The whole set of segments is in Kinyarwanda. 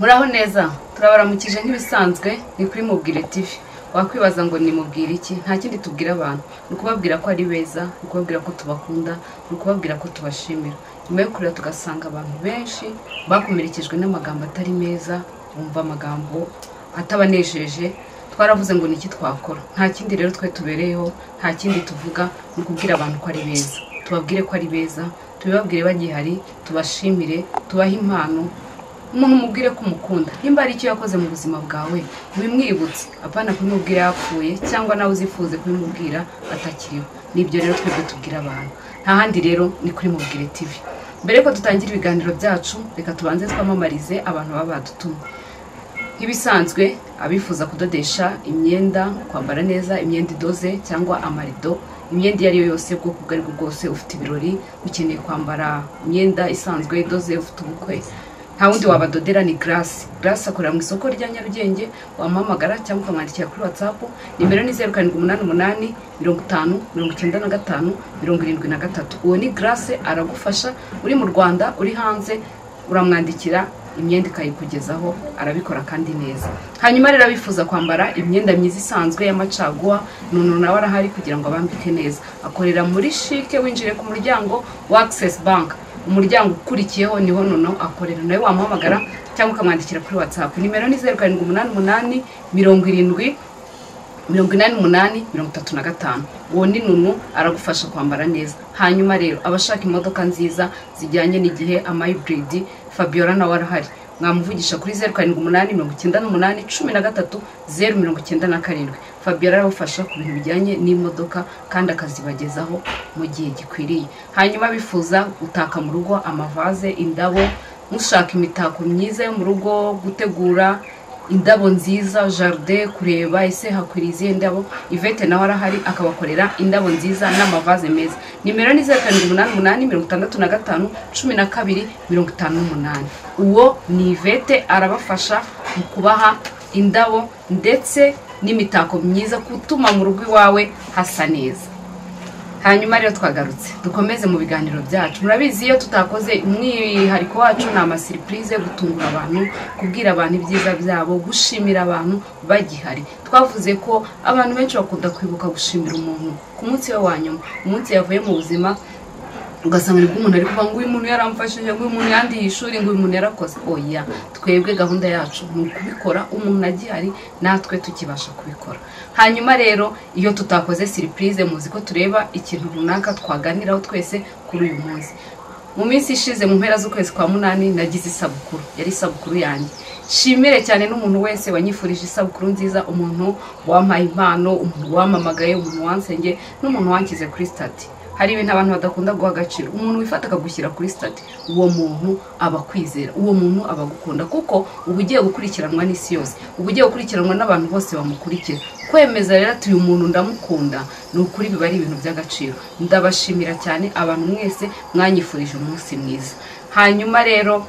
Muraho neza, turabaramukije nk'ibisanzwe, ni kuri Mubwire TV. Wakwibaza ngo ni mubwire iki? Nta kindi tubwira abantu, ni ukubabwira ko ari beza, ni ukubabwira ko tubakunda, ni ukubabwira ko tubashimira. Nyuma yo kurira tugasanga abantu benshi bakomerekejwe n'amagambo atari meza, bumva amagambo atabanejeje, twaravuze ngo niki twakora. Nta kindi rero twe tubereyeho, nta kindi tuvuga, ni ukubwira abantu ko ari beza. Tubabwire ko ari beza, tubibabwire bagihari, tubashimire, tubahe impano. Umuntu umubwire ko umukunda, nimba hari icyo yakoze mu buzima bwawe ubimwibutse, apana kubimubwira yapfuye cyangwa nawe uzifuze kubimubwira atakiriho. Nibyo rero twebwe tubwira abantu. Nta handi rero ni kuri Mubwire TV. Mbere yuko dutangira ibiganiro byacu, reka tubanze twamamarize abantu baba badutumye. Nk'ibisanzwe, abifuza kudodesha imyenda, kwambara neza imyenda idoze cyangwa amarido, imyenda iyo ari yo yose, ubwoko ubwo ari bwo bwose, ufite ibirori, ukeneye kwambara imyenda isanzwe idoze, ufite ubukwe, nta wundi wabadodera ni Grace. Grace akorera mu isoko rya Nyarugenge, wamuhamagara cyangwa ukamwandikira kuri WhatsApp. Nimero ni 0788 50 95 73. Uwo ni Grace, aragufasha uri mu Rwanda, uri hanze, uramwandikira imyenda ikayikugezaho, arabikora kandi neza. Hanyuma rero abifuza kwambara imyenda myiza isanzwe y'amacaguwa, Nunu nawe arahari kugira ngo abambike neza. Akorera muri Chic, winjire ku muryango wa Access Bank, umuryango ukurikiyeho niho Nunu akorera. Nawe wamuhamagara cyangwa ukamwandikira kuri WhatsApp. Nimero ni 0788 70 88 35. Uwo ni Nunu, aragufasha kwambara neza. Hanyuma rero abashaka imodoka nziza zijyanye n'igihe, ama hybrid, Fabiola nawe arahari. Mwamuvugisha kuri 0788 98 13 097. Fabiola arabafasha ku bintu bijyanye n'imodoka kandi akazibagezaho mu gihe gikwiriye. Hanyuma bifuza gutaka mu rugo, amavaze, indabo, mushaka imitako myiza yo mu rugo, gutegura indabo nziza, jardin, kureba ese hakwiriye izihe ndabo, Yvette nawe arahari akabakorera indabo nziza n'amavaze meza. Nimero ni 0788 65 12 58. Uwo ni Yvette, arabafasha mu kubaha indabo ndetse n'imitako myiza gutuma mu rugo iwawe hasa neza. Hanyuma rero twagarutse dukomeze mu biganiro byacu. Murabizi iyo tutakoze umwihariko wacu ni ama surprise, gutungura abantu, kubwira abantu ibyiza byabo, gushimira abantu bagihari. Twavuze ko abantu benshi bakunda kwibuka gushimira umuntu ku munsi we wa nyuma, umunsi yavuye mu buzima, ugasanga nibwo umuntu ari kuvuga ngo uyu muntu yaramfashije, ngo uyu muntu yandiye ishuri, ngo uyu muntu yarakoze. Oya, twebwe gahunda yacu ni ukubikora umuntu agihari, natwe tukibasha kubikora. Hanyuma rero iyo tutakoze surprise, muzi ko tureba ikintu runaka twaganiraho twese kuri uyu munsi. Mu minsi ishize, mu mpera z'ukwezi kwa 8, nagize isabukuru, yari isabukuru yanjye. Shimire cyane n'umuntu wese wanyifurije isabukuru nziza, umuntu wampaye impano, umuntu wamamagaye, umuntu wansengeye, n'umuntu wanshyize kuri status. Hari ibintu abantu badakunda guha agaciro. Umuntu wifata akagushyira kuri status, uwo muntu aba akwizera, uwo muntu aba agukunda, kuko uba ugiye gukurikiranwa n'isi yose, uba ugiye gukurikiranwa n'abantu bose bamukurikira. Kwemeza rero ati uyu muntu ndamukunda, ni ukuri biba ari ibintu by'agaciro. Ndabashimira cyane abantu mwese mwanyifurije umunsi mwiza. Hanyuma rero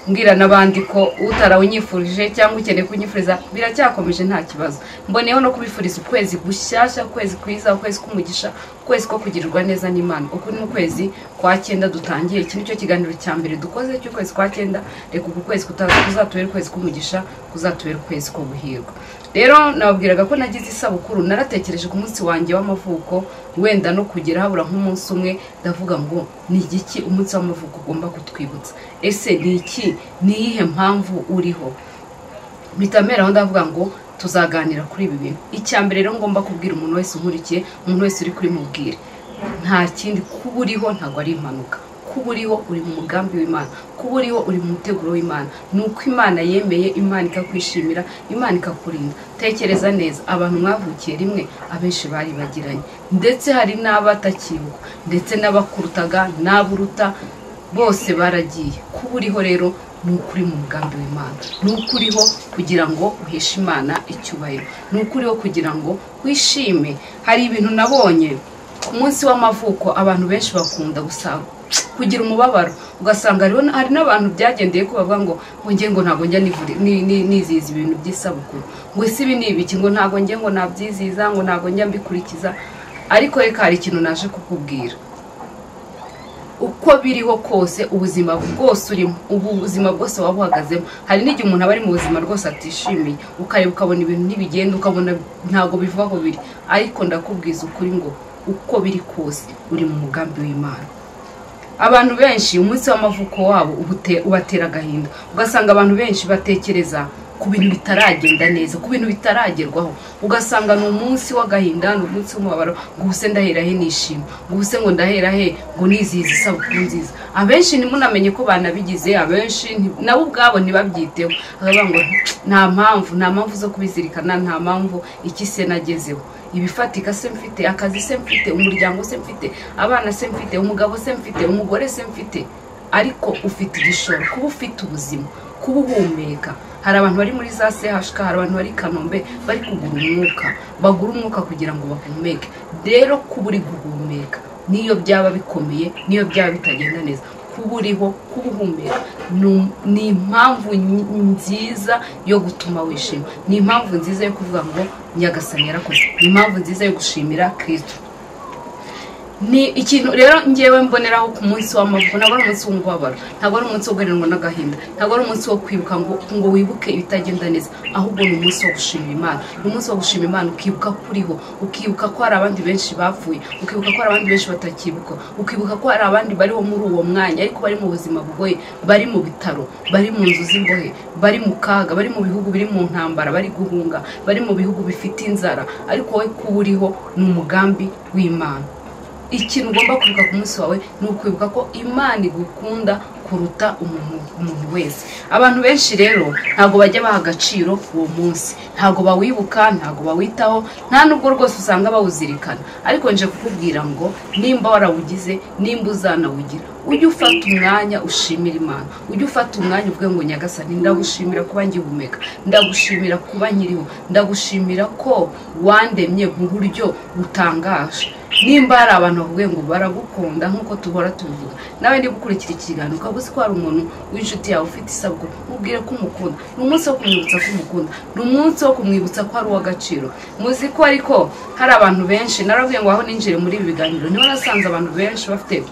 mbwira n'abandi ko utarawunyifurije cyangwa ukeneye kunyifuriza biracyakomeje, nta kibazo. Mboneyeho no kubifuriza ukwezi gushyashya, ukwezi kwiza, ukwezi k'umugisha, ukwezi ko kugirirwa neza n'Imana. Uku ni ukwezi kwa 9 dutangiye. Iki nicyo kiganiro cya mbere dukoze cy'ukwezi kwa 9. Reka uku kwezi kuzatubera ukwezi k'umugisha, kuzatubera ukwezi ko guhirwa. Rero nababwiraga ko nagize isabukuru, naratekereje ku munsi wanjye w'amavuko, wenda no kugera habura nk'umunsi umwe, ndavuga ngo ni igiki umunsi w'amavuko ugomba kutwibutsa? Ese ni iki? Ni iyihe mpamvu uriho? Mpita mperaho ndavuga ngo tuzaganira kuri ibi bintu. Icya mbere rero ngomba kubwira umuntu wese unkurikiye, umuntu wese uri kuri Mubwire, nta kindi, kuba uriho ntabwo ari impanuka. Kuba uriho uri mu mugambi w'Imana, kuba uriho uri mu muteguro w'Imana. Ni uko Imana yemeye, Imana ikakwishimira, Imana ikakurinda. Tekereza neza, abantu mwavukiye rimwe abenshi bari bagiranye, ndetse hari n'abatakibuka, ndetse n'abakurutaga n'aburuta bose baragiye. Kuba uriho rero ni ukuri mu mugambi w'Imana, ni ukuriho kugira ngo uheshe Imana icyubahiro, ni ukuriho kugira ngo wishime. Hari ibintu nabonye ku munsi w'amavuko, abantu benshi bakunda gusanga kugira umubabaro, ugasanga hari n'abantu byagendeye ko bavuga ngo nge ngo ntabwo njya nizihiza ibintu by'isabukuru, ngo ese ibi ni ibiki, ngo ntabwo njye ngo nabyizihiza, ngo ntabwo njya mbikurikiza. Ariko reka hari ikintu naje kukubwira. Uko biriho kose, ubuzima bwose urimo, ubu buzima bwose waba uhagazemo, hari n'igihe umuntu aba ari mu buzima rwose atishimiye, ukareba ukabona ibintu ntibigenda, ukabona ntabwo biva aho biri, ariko ndakubwiza ukuri ngo uko biri kose uri mu mugambi w'Imana. Abantu benshi umunsi w'amavuko wabo ubatera agahinda, ugasanga abantu benshi batekereza ku bintu bitaragenda neza, ku bintu bitaragerwaho, ugasanga ni umunsi w'agahinda, ni umunsi w'umubabaro, ngo ubuse ndahera he nishima, ngo ubuse ngo ndahera he ngo nizihize isabukuru nziza. Abenshi ntimunamenye ko banabigize, abenshi nabo ubwabo ntibabyiteho, bakavuga ngo nta mpamvu zo kubizirikana, nta mpamvu iki se nagezeho, ibifatika se mfite, akazi se mfite, umuryango se mfite, abana se mfite, umugabo se mfite, umugore se mfite. Ariko ufite igishoro, kuba ufite ubuzima, kuba uhumeka. Hari abantu bari muri za CHK, hari abantu bari Kanombe bari kugura umwuka, bagura umwuka kugira ngo bahumeke. Rero kuba uri guhumeka, niyo byaba bikomeye, niyo byaba bitagenda neza, kuba uriho, kuba uhumeka ni impamvu nziza yo gutuma wishima, ni impamvu nziza yo kuvuga ngo Nyagasani yarakoze, ni impamvu nziza yo gushimira Kristo. Ni ikintu rero ngewe mboneraho ku munsi w'amavuko. Ntabwo ari umunsi w'umubabaro, ntabwo ari umunsi wo guheranwa n'agahinda, ntabwo ari umunsi wo kwibuka ngo wibuke ibitagenda neza, ahubwo ni umunsi wo gushimira Imana. Ni umunsi wo gushima Imana, ukibuka ko uriho, ukibuka ko hari abandi benshi bapfuye, ukibuka ko hari abandi benshi batakibuka, ukibuka ko hari abandi bariho muri uwo mwanya ariko bari mu buzima bugoye, bari mu bitaro, bari mu nzu z'imbohe, bari mu kaga, bari mu bihugu biri mu ntambara, bari guhunga, bari mu bihugu bifite inzara, ariko wowe kuba uriho ni umugambi w'Imana. Ikintu ugomba kwibuka ku munsi wawe ni ukwibuka ko Imana igukunda kuruta umuntu wese. Abantu benshi rero ntabwo bajya baha agaciro uwo munsi, ntabwo bawibuka, ntabwo bawitaho, nta nubwo rwose usanga bawuzirikana. Ariko nje kukubwira ngo nimba warawugize, nimba uzanawugira, ujye ufata umwanya ushimira Imana, ujye ufata umwanya uvuge ngo Nyagasani ndagushimira kuba ngihumeka, ndagushimira kuba nkiriho, ndagushimira ko wandemye mu buryo butangaje. Nimba hari abantu bavuye ngo baragukunda nk'uko tuhora tubivuga, nawe niba ukurikira ikiganiro ukaba uzi ko hari umuntu w'inshuti yawe ufite isabukuru, mubwire ko umukunda. Ni umunsi wo kumwibutsa ko umukunda, ni umunsi wo kumwibutsa ko ari uw'agaciro. Muzi ko ariko hari abantu benshi, narabwiye ngo aho ninjire muri ibi biganiro niho nasanze abantu benshi bafite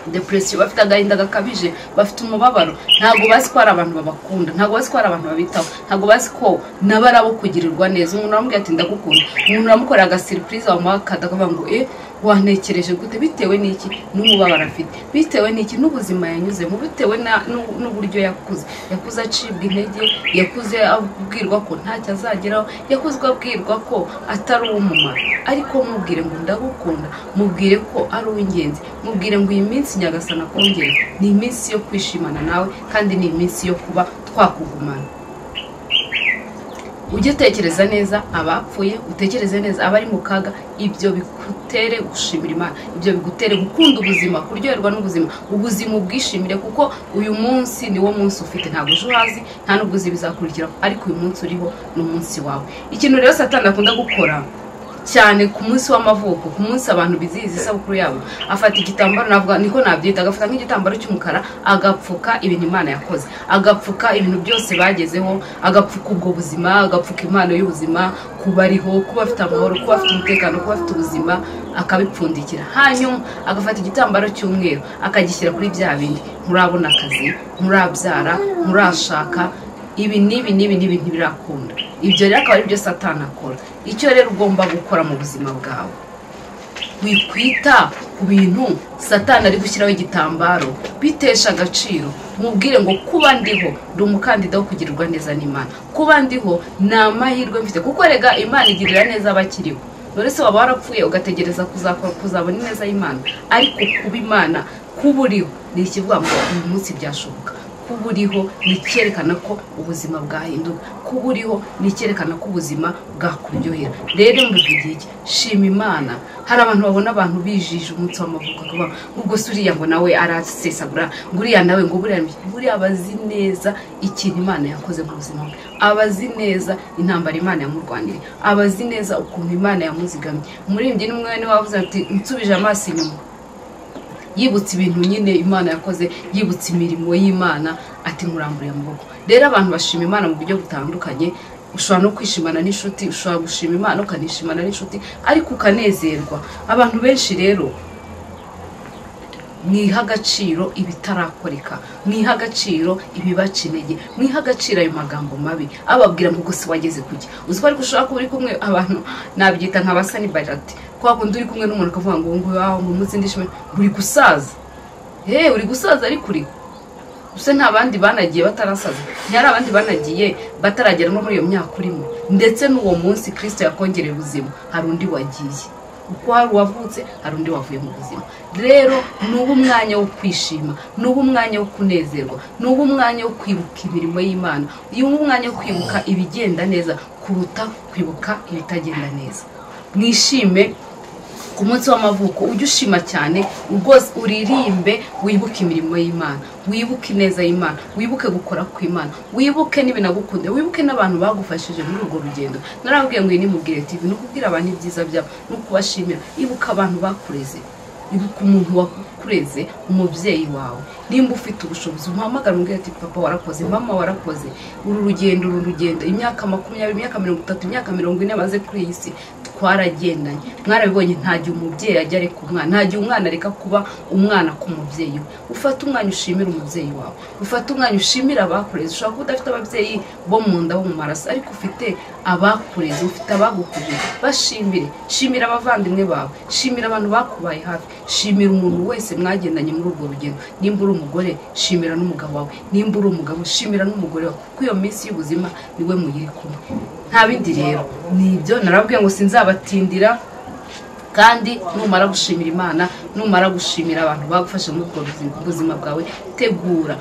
depression, bafite agahinda gakabije, bafite umubabaro, ntabwo bazi ko hari abantu babakunda, ntabwo bazi ko hari abantu babitaho, ntabwo bazi ko nabo ari abo kugirirwa neza. Umuntu aramubwira ati ndagukunda, umuntu aramukorera aga surprise wamuha akavuga ngo wantekereje gute, bitewe n'iki? N'umubabaro afite, bitewe n'iki? N'ubuzima yanyuzemo, bitewe n'uburyo yakuze. Yakuze acibwa intege, yakuze abwirwa ko ntacyo azageraho, yakuze abwirwa ko atari uw'umumaro. Ariko mubwire ngo ndagukunda, mubwire ko ari uw'ingenzi, mubwire ngo iyi minsi Nyagasani akongere ni iminsi yo kwishimana nawe, kandi ni iminsi yo kuba twakugumana. Ujye utekereza neza abapfuye, utekereze neza abari mu kaga, ibyo bigutere gushimira Imana, ibyo bigutere gukunda ubuzima, kuryoherwa n'ubuzima, ubuzima ubwishimire, kuko uyu munsi ni wo munsi ufite, ntabwo ejo uhazi, nta n'ubwo uzi ibizakurikiraho, ariko uyu munsi uriho ni umunsi wawe. Ikintu rero Satani akunda gukora cyane ku munsi w'amavuko, ku munsi abantu bizihiza isabukuru yabo, afata igitambaro, navuga niko nabyita, agafata nk'igitambaro cy'umukara, agapfuka ibintu Imana yakoze, agapfuka ibintu byose bagezeho, agapfuka ubwo buzima, agapfuka impano y'ubuzima, kuba ariho, kuba afite amahoro, kuba afite umutekano, kuba afite ubuzima, akabipfundikira. Hanyuma agafata igitambaro cy'umweru akagishyira kuri bya bindi, nturabona akazi, nturabyara, nturashaka, ibi n'ibi n'ibi n'ibi ntibirakunda. Ibyo rero akaba ari byo Satani akora. Icyo rero ugomba gukora mu buzima bwawe, wikwita ku bintu Satani ari gushyiraho igitambaro bitesha agaciro, mubwire ngo kuba ndiho ndi umukandida wo kugirirwa neza n'Imana, kuba ndiho ni amahirwe mfite, kuko rega Imana igirira neza abakiriho. None se waba warapfuye ugategereza kuzabona ineza y'Imana? Ariko kuba Imana, kuba uriho ni ikivuga ngo uyu munsi byashoboka. Kuba uriho ni icyerekana ko ubuzima bwahinduka, kuba uriho ni icyerekana ko ubuzima bwakuryohera. Rero mbivugiye iki? Shima Imana. Hari abantu babona abantu bijije umunsi w'amavuko akavuga ubwo se uriya ngo nawe arasesagura, ngo uriya nawe ngo buriya abazi neza ikintu Imana yakoze mu buzima bwe, abazi neza intambara Imana yamurwaniriye, abazi neza ukuntu Imana yamuzigamye. Umuririmbyi n'umwe niwe wavuze ati nsubije amaso inyuma, yibutse ibintu nyine Imana yakoze, yibutse imirimo y'Imana, ati nkuramburiye amaboko. Rero abantu bashima Imana mu buryo butandukanye. Ushobora no kwishimana n'inshuti, ushobora gushima Imana ukanishimana n'inshuti, ariko ukanezerwa. Abantu benshi rero Mwiha agaciro ibitarakoreka, mwiha agaciro ibibaca intege, mwiha agaciro ayo magambo mabi ababwira ngo gusa wageze kuki. Uzi ko ariko ushobora kuba uri kumwe abantu nabyita nka basani barati, kwa kundi uri kumwe n'umuntu akavuga ngo ngo waho ngo umunsi ndishime uri gusaza, uri gusaza ariko uriho. Use nta bandi banagiye batarasaza, ntihari abandi banagiye bataragera no muri iyo myaka urimo, ndetse n'uwo munsi Kristo yakongereye ubuzima hari undi wagiye. Uko hari uwavutse hari undi wavuye mu buzima. Rero nuba umwanya wo kwishima, nuba umwanya wo kunezerwa, nuba umwanya wo kwibuka imirimo y'Imana, nuba umwanya wo kwibuka ibigenda neza kuruta kwibuka ibitagenda neza. Mwishime ku munsi w'amavuko, ujye ushima cyane rwose, uririmbe, wibuke imirimo y'Imana, wibuke ineza y'Imana, wibuke gukora kw'Imana, wibuke n'ibinagukunda, wibuke n'abantu bagufashije muri urwo rugendo. Narababwiye ngo iyi ni Mubwire TV, ni ukubwira abantu ibyiza byabo, ni ukubashimira. Ibuka abantu bakureze, ibuka umuntu wakureze, umubyeyi wawe. Nimba ufite ubushobozi umuhamagara umubwire ati papa warakoze, mama warakoze, uru rugendo, imyaka 20, imyaka 30, imyaka 40 maze kuri iyi si twaragendanye. Mwarabibonye, nta gihe umubyeyi ajya areka umwana, nta gihe umwana areka kuba umwana ku mubyeyi we. Ufate umwanya ushimira umubyeyi wawe, ufate umwanya ushimira abakureze. Ushobora kuba udafite ababyeyi bo mu nda bo mu maraso, ariko ufite abakureze, ufite abagukuje, bashimire. Shimira abavandimwe bawe, shimira abantu bakubaye hafi, shimira umuntu wese mwagendanye muri urwo rugendo. Nimba uri umugore, shimira n'umugabo wawe, nimba uri umugabo, shimira n'umugore wawe, kuko iyo minsi y'ubuzima niwe muyiri kumwe. Nta bindi rero ni ibyo narabwiye ngo sinzabatindira. Kandi numara gushimira Imana, numara gushimira abantu bagufashe muri ubwo buzima bwawe, tegura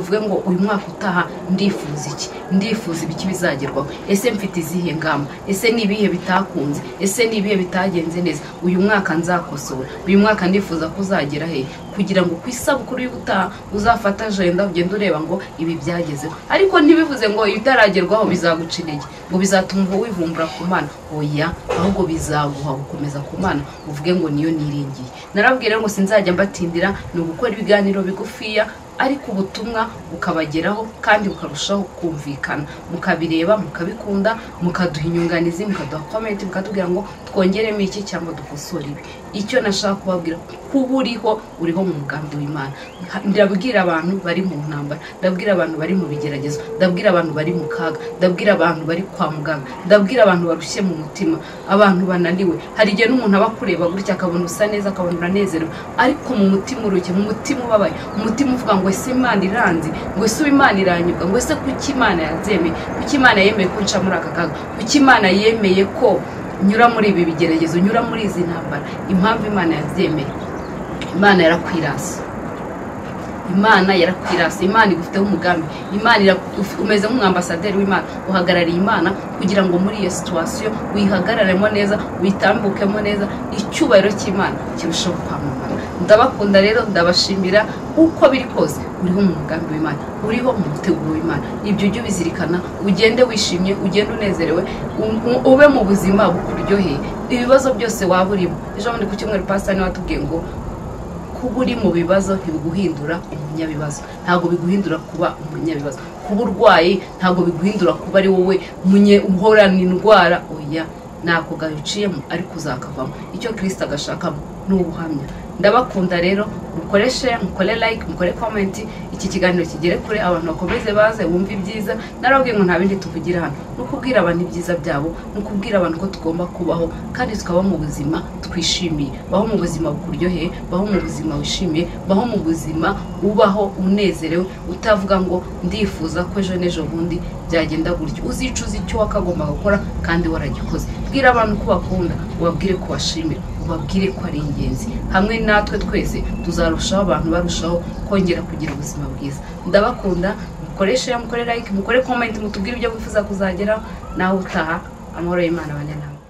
uvuge ngo uyu mwaka utaha ndifuza iki, ndifuza ibiki bizagerwaho, ese mfite izihe ngamba, ese ni ibihe bitakunze, ese ni ibihe bitagenze neza, uyu mwaka nzakosora, uyu mwaka ndifuza kuzagera he, kugira ngo ku isabukuru y'ubutaha uzafata agenda ugende ureba ngo ibi byagezeho. Ariko ntibivuze ngo ibitaragerwaho bizaguca intege, ngo bizatuma wivumbura ku Mana, oya, ahubwo bizaguha gukomeza ku Mana, uvuge ngo niyo niringiye. Narabwira ngo sinzajya mbatindira, ni ugukora ibiganiro bigufiya ariko ubutumwa bukabageraho kandi bukarushaho kumvikana, mukabireba, mukabikunda, mukaduha inyunganizi, mukaduha comment, mukatubwira ngo twongeremo iki cyangwa dukosore ibi. Icyo nashaka kubabwira, kuba uriho, uriho mu mugambi w'Imana. Ndabwira abantu bari mu ntambara, ndabwira abantu bari mu bigeragezo, ndabwira abantu bari mu kaga, ndabwira abantu bari kwa muganga, ndabwira abantu barushye mu mutima, abantu bananiwe. Hari igihe n'umuntu aba akureba gutya akabona usa neza, akabona uranezerewe, ariko mu mutima urushye, mu mutima ubabaye, mu mutima uvuga ngo ese Imana iranzi, ngo ese Imana iranyibwa, ngo ese kuki Imana yabyemeye, kuki Imana yemeye ko nca muri aka kaga, kuki Imana yemeye ko nyura muri ibi bigeragezo, nyura muri izi ntambara. Impamvu Imana yabyemeye, Imana yarakwirasa, Imana yarakwirasa, Imana igufiteho umugambi, Imana umeze nk'umwambasaderi w'Imana, uhagarariye Imana kugira ngo muri iyo situation wihagararemo neza, witambukemo neza, icyubahiro cy'Imana kirushaho kwamamara. Ndabakunda rero, ndabashimira. Uko biri kose uriho mu mugambi w'Imana, uriho mu muteguro w'Imana. Ibyo ujye ubizirikana, ugende wishimye, ugende unezerewe, ube mu buzima bukuryoheye. Ibibazo byose waba urimo, ejo bundi ku cyumweru pastor niwe watubwiye ngo kuba uri mu bibazo ntibiguhindura umunyabibazo, ntabwo biguhindura kuba umunyabibazo. Kuba urwaye ntabwo biguhindura kuba ari wowe uhorana indwara, oya, nako gaciyemo ariko uzakavamo. Icyo Kristo agashakamo ni ubuhamya. Ndabakunda rero, mukore share, mukore like, mukore comment, iki kiganiro kigere kure, abantu bakomeze baze bumve ibyiza. Narababwiye ngo nta bindi tuvugira hano, ni ukubwira abantu ibyiza byabo, ni ukubwira abantu ko tugomba kubaho kandi tukaba mu buzima twishimiye. Baho mu buzima bukuryoheye, baho mu buzima wishimiye, baho mu buzima ubaho unezerewe, utavuga ngo ndifuza ko ejo n'ejo bundi byagenda gutyo. Uzicuza icyo wakagomba gukora kandi waragikoze. Bwira abantu ko bakunda, ubabwire ko washimira, ubabwire ko ari ingenzi. Hamwe natwe twese tuzarushaho, abantu barushaho kongera kugira ubuzima bwiza. Ndabakunda, mukore share, mukore like, mukore comment, mutubwire ibyo mwifuza kuzageraho. Nawe utaha, amahoro y'Imana abane namwe.